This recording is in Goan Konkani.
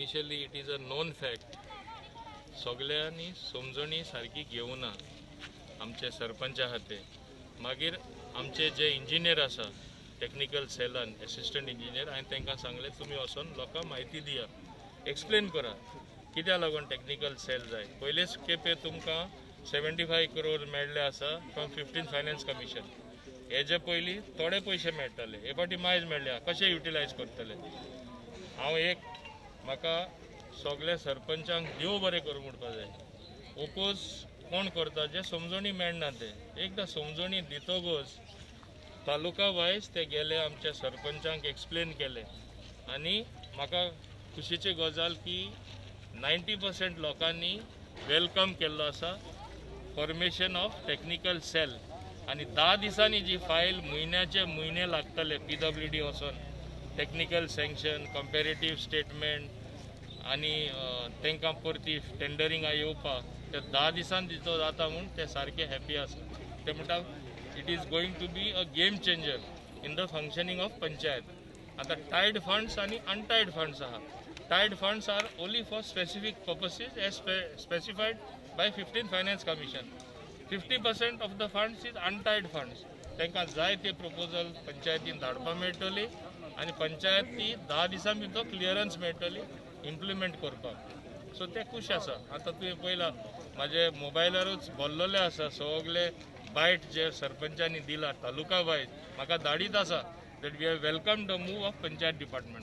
Initially it is a known fact, सगल्यांनी समजणी सारकी घेवना आमचे सरपंच आहा ते. मागीर आमचे जे इंजिनियर आसा टॅक्निकल सेलान, एसिस्टंट इंजिनियर, हांवें तांकां सांगलें, तुमी वचोन लोकांक म्हायती दिया, एक्सप्लेन करा कित्याक लागून टॅक्निकल सेल जाय. पयलेच खेपे तुमकां 75 करोड मेळ्ळे आसा फ्रॉम 15 फायनान्स कमिशन. हेजे पयलीं थोडे पयशे मेळटाले, हे फावटी मायज मेळ्ळे, कशे युटिलायज करतले? हांव एक म्हाका सगल्या सरपंचांक देव बरें करूं म्हणपा जाय. ओपोज कोण करता जे समजणी मेळना, ते एकदां समजणी दितकच तालुका वायज ते गेले, आमच्या सरपंचांक एक्सप्लेन केले आनी म्हाका खुशीची गजाल की 90% लोकांनी welcome केल्लो आसा फॉर्मेशन ऑफ टॅक्निकल सेल. आनी 10 दिसांनी जी फायल म्हयन्याचे म्हयने लागतले पीडब्ल्यूडी वचोन टॅक्निकल सँक्शन, कंपेरेटीव स्टेटमेंट आनी तांकां परती टेंडरिंगा येवपाक, ते 10 दिसान तिचो जाता म्हूण ते सारके हॅपी आसा. ते म्हणटा, it is going to be a game changer in the functioning of panchayat. आतां टायड फंड्स आनी अनटायड फंड्स आहा. Tied funds are only for specific purposes as specified by 15 Finance Commission. 50% of the funds is untied funds. तांकां जाय ते प्रपोजल पंचायतीन धाडपाक मेळटली आनी पंचायत ती 10 दिसां भितर क्लियरन्स मेळटली इम्प्लिमेंट करपाक. सो ते खूश आसा. आतां तुवें पळयलां, म्हाजे मोबायलारूच भरलेले आसा सगळे बायट जे सरपंचांनी दिला तालुका वायज म्हाका धाडीत आसा that we have welcome the move of panchayat department.